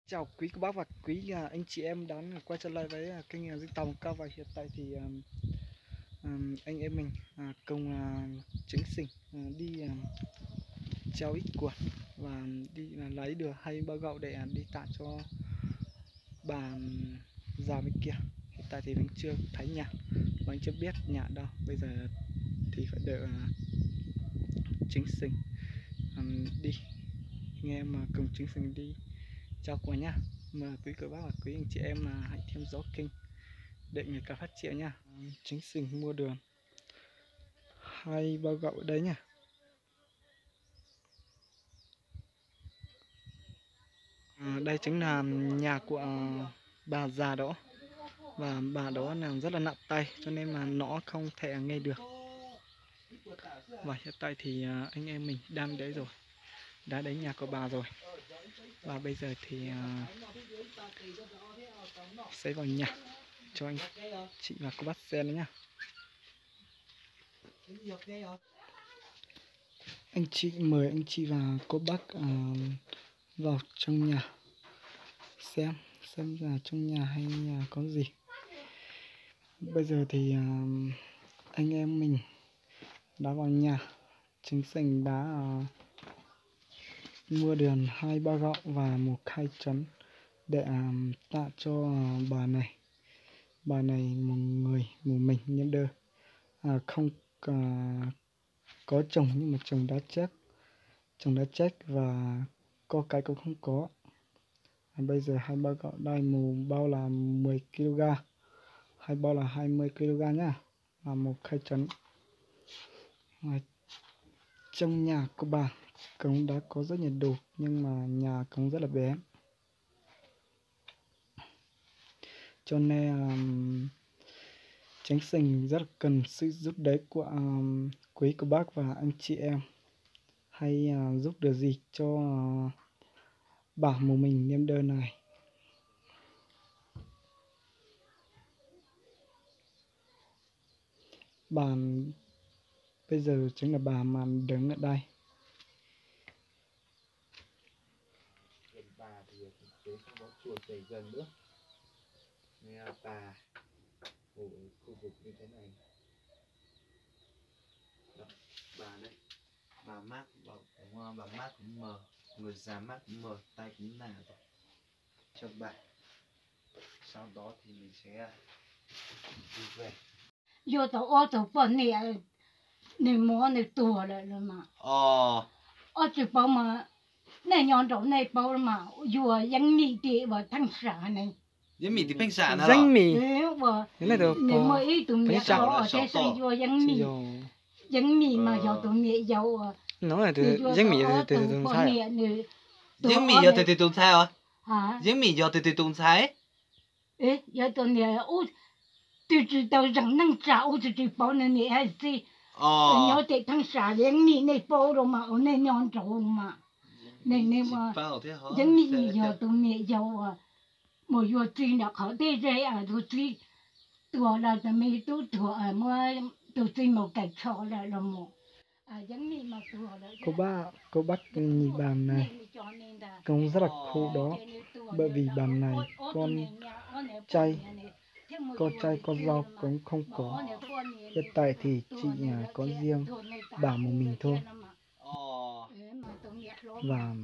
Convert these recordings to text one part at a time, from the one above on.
Chào quý cô bác và quý, à, anh chị em đang quay trở lại với, à, kênh, à, Dinh Tòng Cao và hiện tại thì, à, à, anh em mình, à, cùng, à, Chính Sỉnh, à, đi, à, treo ít quần và đi, à, lấy được hai bao gạo để, à, đi tặng cho bà già bên kia. Hiện tại thì vẫn chưa thấy nhà, vẫn chưa biết nhà đâu. Bây giờ thì phải đợi, à, Chính Sỉnh, à, đi. Anh em mà cùng Chính Sỉnh đi treo quần nhá. Mời quý cô bác và quý anh chị em, à, hãy theo dõi kênh để ngày càng phát triển nha. Chính Sỉnh mua được hai bao gạo ở đây nha. Ờ, đây chính là nhà của, ờ, bà già đó. Và bà đó là rất là nặng tay cho nên mà nó không thể nghe được. Và hiện tại thì, ờ, anh em mình đang đến rồi. Đã đến nhà của bà rồi. Và bây giờ thì, ờ, sẽ vào nhà cho anh chị và cô bác xem nhá. Anh chị, mời anh chị và cô bác, à, vào trong nhà xem, xem là trong nhà hay, à, có gì. Bây giờ thì, à, anh em mình đã vào nhà. Chính Sỉnh đã, à, mua được hai bao gạo và một khay trấn để, à, tặng cho, à, bà này. Bà này một người một mình neo đơn, à, không, à, có chồng nhưng mà chồng đã chết, chồng đã chết và con cái cũng không có. À, bây giờ hai bao gạo đây, một bao là mười ki-lô-gam, hai bao là hai mươi ki-lô-gam nhá, và một khay trấn. Và trong nhà của bà cũng đã có rất nhiều đồ nhưng mà nhà cũng rất là bé. Cho nên, ừm, Chính Sỉnh rất là cần sự giúp đỡ của, ừm, quý cô bác và anh chị em. Hãy, à, giúp được gì cho, à, bà một mình neo đơn này. Bà, bây giờ chính là bà mà đứng ở đây. Bà thì tuyến không có chùa chảy gần nữa. Nên bà ngủ ở khu vực như thế này. Đó, bà đây. Bà mát, bà cũng, bà mát cũng mờ, người già mát cũng mờ, tay cũng nặng rồi. Cho bà. Sau đó thì mình sẽ đi về. Yog tau ob tug poj niam, nws muab nws tuag lawm los mas. Ob tug paub mas, nej nyob nraud nej paub los mas, yog Yeeb Mim tim uas Pheej Sam ne. Yeeb Mim tim Pheej Sam na. Yeeb Mim. Uas nws muaj ib tug niam hlob uas thiab xeeb yog Yeeb Mim. Yeeb Mim mas yog tus niam yau uas, Yeeb Mim yog tus twg tus ntxhais? Yeeb Mim yog tus twg tus ntxhais os? Yeeb Mim yog tus twg tus ntxhais? Yog tus niam ub, twb tsis tau zeem neej tsa ub, tsis tsis paub nws niam hais txiv. Nyob tim Pheej Sam, Yeeb Mim nej paub rau mas, uas nej nyob nraud mas. Yeeb Mim yog tus niam yau uas mus yuav txiv nram qhov deb ze, tus txiv tuag lawm, tus me tub tuag, muab tus txiv mus kaim tsho lawm los mus. Cô bác, cô bác nhìn bà này, cũng rất là khổ đó, bởi vì bà này con trai, con trai con dâu cũng không có. Hiện tại thì chỉ, à, có riêng bà một mình thôi. Và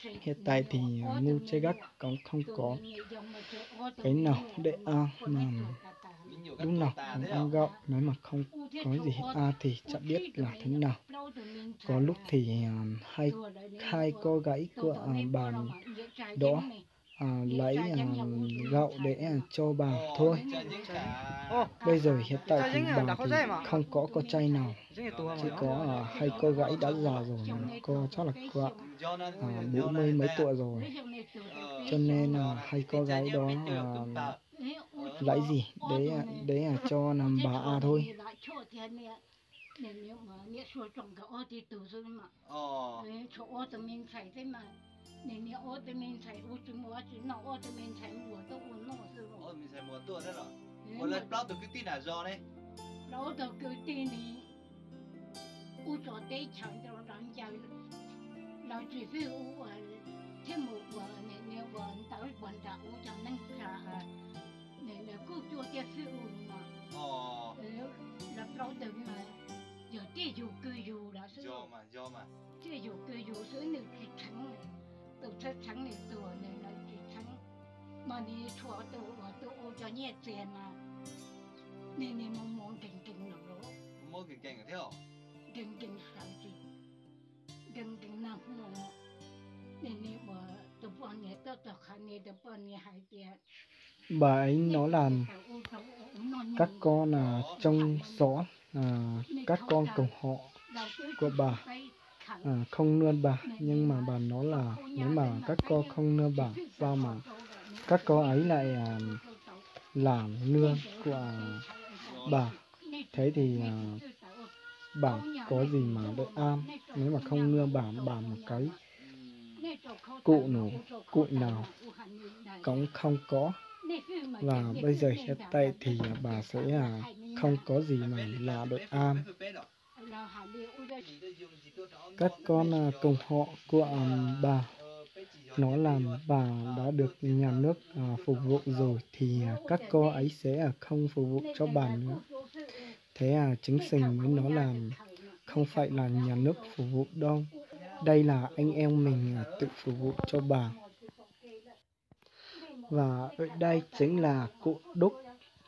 hiện tại thì, à, mua trái gốc cũng không có cái nào để ăn mà lúc nào cũng ăn gạo, nếu mà không có gì ăn thì chẳng biết là thế nào. Có lúc thì, à, hai, hai cô gái của, à, bà đó, à, lấy, à, gạo để, à, cho bà thôi. Bây giờ hiện tại thì bà thì không có con trai nào, chỉ có, à, hai cô gái đã già rồi, cô chắc là có, à, bốn mươi mấy tuổi rồi. Cho nên, à, hai cô gái đó, à, lấy gì để, để, à, cho bà ăn thôi. Ua tus me ntxhais xwb mas, niag niag ua tus me ntxhais ua tsis muaj tsis noj, ua tus me ntxhais muag tuaj ua noj xwb. Ua tus me ntxhais muag tuaj thiab los? Ua lawv plaub tus kwv tij nram zos ne? Plaub tus kwv tij ne, ub tso teb chaws nrov ncaws, lawv tsis xwb ua thiab mus ua niag niag ua Yus twb yus xwb nws tsis txheeb, tus txheeb txheeb nws tus nws lawv tsis txheeb, mas nws tshuav tus uas tus ua cov nyiaj txiag mas nws nws mus muag nkees nkees los lawm, nkees nkees sawv tsis, nkees nkees nag hmo, nws nws uas tus poj niam tuaj txog qhov nws tus poj niam hais tias, Bà ấy nói là các con à, trông xỏ à, các con cùng họ của bà à, không nương bà. Nhưng mà bà nói là nếu mà các con không nương bà, sao mà các con ấy lại à, làm nương của à, bà? Thế thì à, bà có gì mà để ăn? Nếu mà không nương bà, bà một cái cụm nụ, cụm nào cũng không có. Và bây giờ hiện tại thì bà sẽ à, không có gì mà là để ăn. Các con à, cùng họ của à, bà nói là bà đã được nhà nước à, phục vụ rồi thì à, các con ấy sẽ à, không phục vụ cho bà nữa. Thế à, chính Sừng mới nói là không phải là nhà nước phục vụ đâu. Đây là anh em mình à, tự phục vụ cho bà. Và ở đây chính là cụ Đúc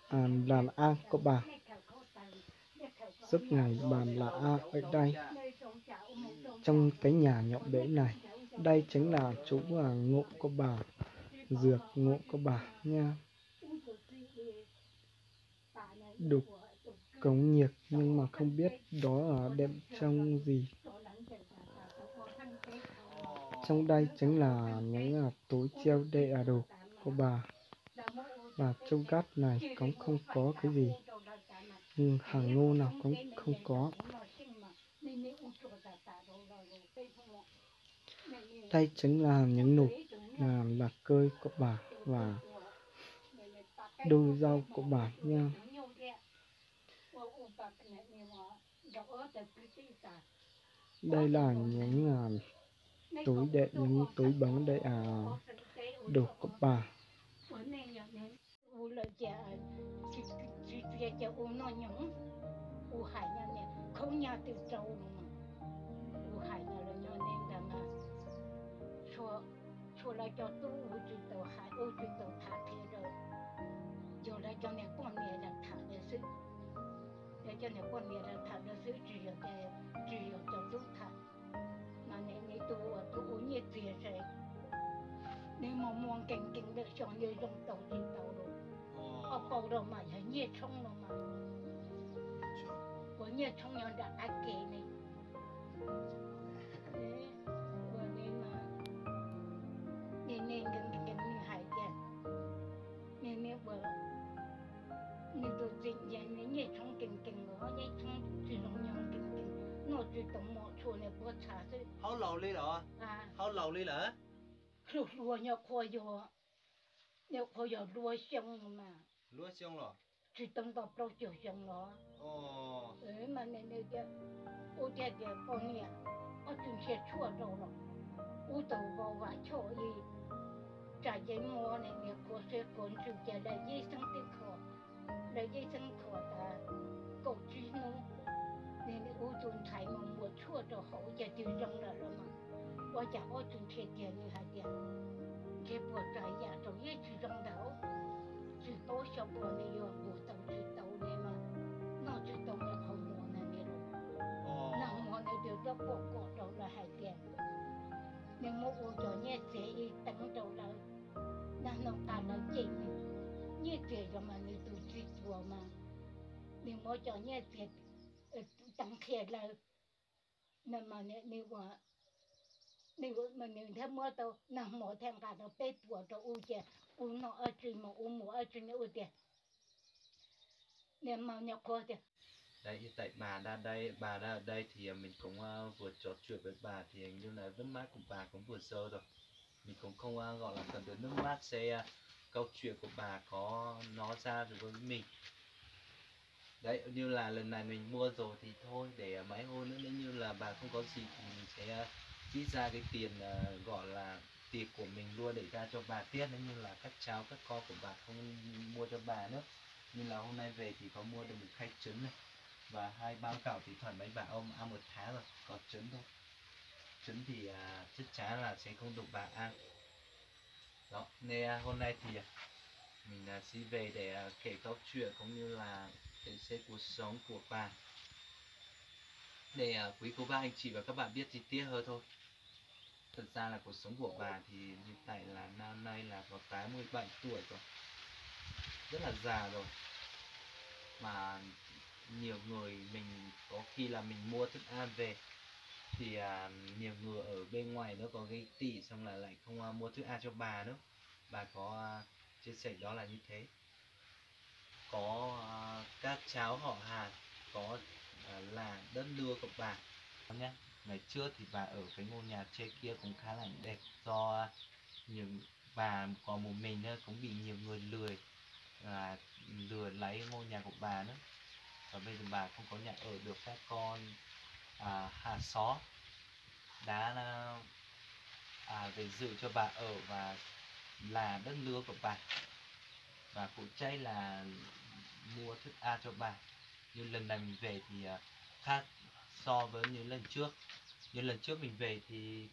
à, là A của bà. Suốt ngày bà là A ở đây. Trong cái nhà nhỏ bé này, đây chính là chỗ à, ngủ của bà, giường ngủ của bà nha. Đục cống nhiệt nhưng mà không biết đó là đệm trong gì. Trong đây chính là những à, túi treo đệm à, đồ của bà. Và trong góc này cũng không có cái gì. Ừ, hàng ngô nào cũng không có. Đây chính là những nụ là, là cây của bà và đu dâu của bà nha. Đây là những à, túi đệm, những túi bóng đệm à, đồ của bà. U lawm ces tsis txiav ces u noj nyoos, u hais no niam khaub nyaj twb rau no mas, u hais no los nyob nej ntag mas, txhua lawv cov tub u tsis tau hais u tsis tau tham qhia rau, yog lawv cov niag poj niam lawv tham lawv xwb, lawv cov niag poj niam lawv tham lawv xwb tsis yog, tsis yog cov tub tham. Mas nws nws tus uas tus ua nyiaj txiag ces nws mus muag nkees nkees lawm xyov nws zoo tau tsis tau lawm. Ob paus los mas yog nyiaj tshoob los mas, ua nyiaj tshoob nyob nram qab ke ne. Ua li mas, nws nws nkees nkees nws hais tias, nws nws ua, nws tus txiv nws nyiaj tshoob nkees nkees los nyiaj tshoob tsis zoo nyob nkees nkees, noj tsis tau mov tshua nws puab txha xwb. Hlob laus li lawm? Hlob laus li lawm? Hluas hluas nyuam qhuav yog, nyuam qhuav yog dua xyoo mas. Tsis tau nto plaub caug xyoo los. Mas nws tias, u thiaj tias poj niam, ob tug nrhiav tshuaj rau los, u tau vau vam choj li, tsam yeej muaj nws niag quav siab quav ntsws ces lawv yeej xeeb tib qho, lawv yeej xeeb qho tas kaum tsib hnub, nws nws u tus ntxhais mus muas tshuaj rau hauv ces twb zoo lawm los mas, ua cas ob tug nrhiav tiag nws hais tias, nrhiav puas tsav yam rau yeej tsis zoo ntag, tsis paub xyov puas nws yuav mus tau tsis tau li mas, noj tsis tau nws qhov muag na nws los, nag hmo nws twb tuaj pom kom rau lawv hais tias, nws muab ua cov nyiaj txiag ib teev rau lawv, nag hmo tas lawv cem nws, nyiaj txiag yog mas nws tus txiv tuag mas, nws muab cov nyiaj txiag teev qhia lawv, nws thiaj muab tau nag hmo thiaj nqa tau peb puas rau u ces u noj ob tsi mas u mus ob tsi nws ua tias, nws mas nyuam qhuav tias, Đây, hiện tại bà đã đây, bà đã ở đây thì à, mình cũng à, vừa trò chuyện với bà thì hình như là nước mắt của bà cũng vừa rơi rồi. Mình cũng không à, gọi là cần được nước mắt sẽ à, câu chuyện của bà có nói ra được với mình. Đấy, như là lần này mình mua rồi thì thôi, để à, mấy hôm nữa nếu như là bà không có gì thì mình sẽ à, rút ra cái tiền à, gọi là tiền của mình luôn để ra cho bà tiếp. Nếu như là các cháu, các con của bà không mua cho bà nữa. Như là hôm nay về thì có mua được một khay trứng này và hai bao gạo thì thoải mái bà ôm ăn một tháng rồi, có trứng thôi. Thì à, chắc chắn là sẽ không đủ bà ăn. Đó, nên à, hôm nay thì à, mình à, sẽ về để à, kể câu chuyện cũng như là để xem cuộc sống của bà. Để à, quý cô bác anh chị và các bạn biết chi tiết hơn thôi. Thật ra là cuộc sống của bà thì hiện tại là năm nay là có tám mươi bảy tuổi rồi. Rất là già rồi. Mà nhiều người mình có khi là mình mua thức ăn về thì à, nhiều người ở bên ngoài nó còn ghen tị xong là lại không à, mua thức ăn cho bà nữa. Bà có à, chia sẻ đó là như thế. Có à, các cháu họ hàng có à, là đất nước của bà nhé. Ngày trước thì bà ở cái ngôi nhà tre kia cũng khá là đẹp do những bà còn một mình nữa cũng bị nhiều người lừa à, lừa lấy ngôi nhà của bà nữa. Và bây giờ bà không có nhà ở được các con à, hàng xóm đã à, về dự cho bà ở và là đất nước của bà và phụ trách là mua thức ăn cho bà. Như lần này mình về thì à, khác so với như lần trước. Như lần trước mình về thì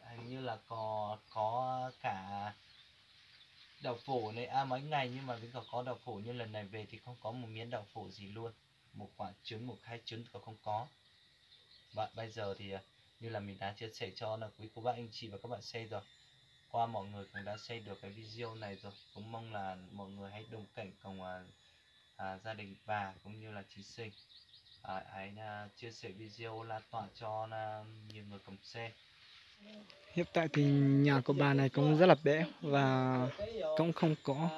hình như là có có cả đậu phủ này à, mấy ngày nhưng mà vẫn còn có đậu phủ, nhưng lần này về thì không có một miếng đậu phủ gì luôn, một quả trứng một khay trứng còn không có. Và bây giờ thì à, như là mình đã chia sẻ cho là quý cô bác anh chị và các bạn xem rồi, qua mọi người cũng đã xem được cái video này rồi, cũng mong là mọi người hãy đồng cảnh cùng à, à, gia đình bà cũng như là chị Sing à, hãy à, chia sẻ video lan tỏa cho à, nhiều người cùng xem. Hiện tại thì nhà của bà này cũng rất là bé và cũng không có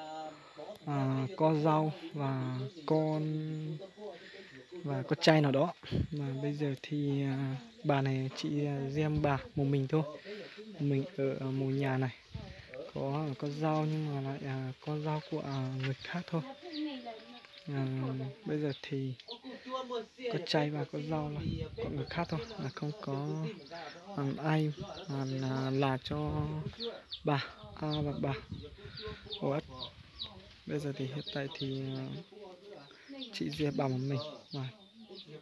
à, con dâu và con và con trai nào đó. Mà bây giờ thì à, bà này chỉ à, riêng bà một mình thôi. Mình ở à, một nhà này. Có con dâu nhưng mà lại à, con dâu của à, người khác thôi. À, bây giờ thì con trai và con dâu là của người khác thôi, là không có à, ai à, là, là cho bà à, và bà. Ủa, bây giờ thì hiện tại thì à, chỉ riêng bà một mình mà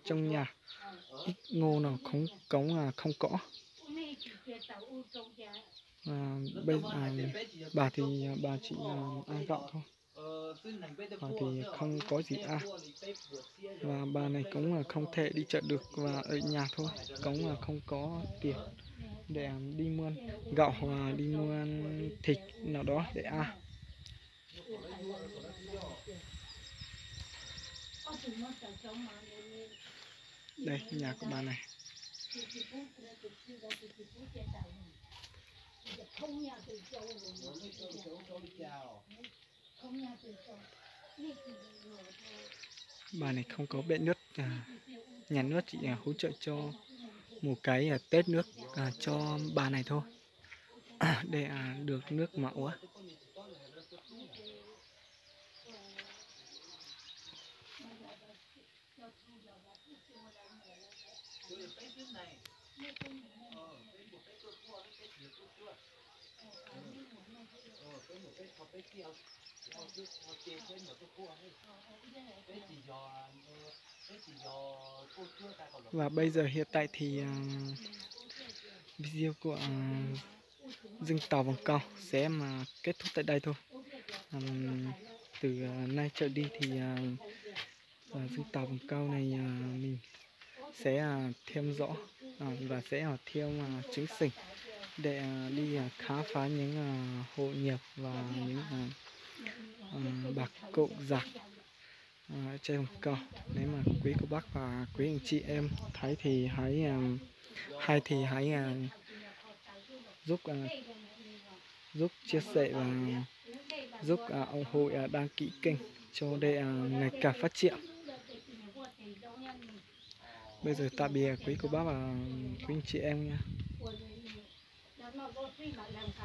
trong nhà ít ngô nào không cống à, không có. À, bây à, bà thì à, bà chỉ à, ăn gạo thôi. Ờ, thì không có gì ăn. Và bà này cũng là không thể đi chợ được và ở nhà thôi. Cũng là không có tiền để à, đi mua gạo hoặc đi mua thịt nào đó để ăn. Đây, nhà của bà này. Bà này không có bể nước, à, nhà nước chỉ à, hỗ trợ cho một cái à, tết nước à, cho bà này thôi. Để à, được nước mà uống. Và bây giờ hiện tại thì à, video của à, dân tộc Vân Câu sẽ mà kết thúc tại đây thôi. À, từ à, nay trở đi thì à, à, dân tộc Vân Câu này à, mình sẽ à, theo dõi à, và sẽ à, theo à, chính sách để à, đi à, khám phá những à, hội nhập và những à, à, bà cụ già à, trên Vân Câu. Nếu mà quý cô bác và quý anh chị em thấy thì hãy à, hay thì hãy à, giúp à, giúp chia sẻ và giúp à, ủng hộ à, đăng ký kênh cho để à, ngày càng phát triển. Bây giờ tạm biệt quý cô bác và quý anh chị em nha.